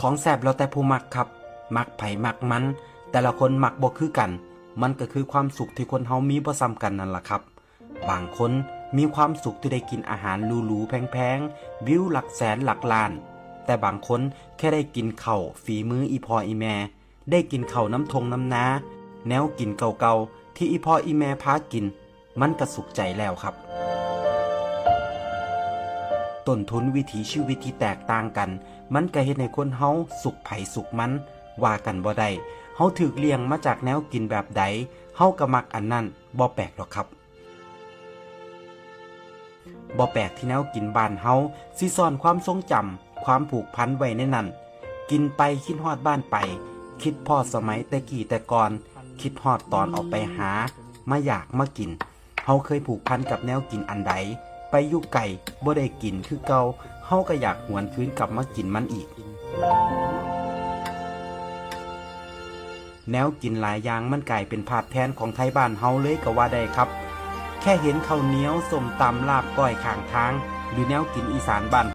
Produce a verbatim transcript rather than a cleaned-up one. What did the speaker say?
ของแซ่บแล้วแต่ผู้มักครับ มักไผมักมัน แต่ละคนมักบ่คือกัน มันก็คือความสุขที่คนเฮามีบ่ซ้ำกันนั่นล่ะครับ บางคนมีความสุขที่ได้กินอาหารหรูๆแพงๆ วิวหลักแสนหลักล้าน แต่บางคนแค่ได้กินข้าวฝีมืออีพ่ออีแม่ ได้กินข้าวน้ำทงน้ำนา แนวกินเก่าๆที่อีพ่ออีแม่พากิน มันก็สุขใจแล้วครับ ต้นทุนวิถีชีวิตที่แตกต่างกัน มันก็เฮ็ดให้คนเฮาสุขไผสุขมัน ว่ากันบ่ได้ เฮาถูกเลี้ยงมาจากแนวกินแบบใด เฮาก็มักอันนั้น บ่แปลกหรอกครับ บ่แปลกที่แนวกินบ้านเฮาสิซ่อนความทรงจำ ความผูกพันไว้ในนั้น กินไปคิดฮอดบ้านไป คิดฮอดสมัยแต่กี้แต่ก่อน คิดฮอดตอนออกไปหา มาอยากมากิน เฮาเคยผูกพันกับแนวกินอันใด ไปอยู่ไกลบ่ได้กินคือเก่า เฮาก็อยากหวนคืนกลับมากินมันอีก แนวกินหลายอย่างมันกลายเป็นภาพแทนของไทบ้านเฮาเลยก็ว่าได้ครับ แค่เห็นข้าวเหนียว ส้มตำ ลาบก้อยข้างทาง หรือแนวกินอีสานบ้าน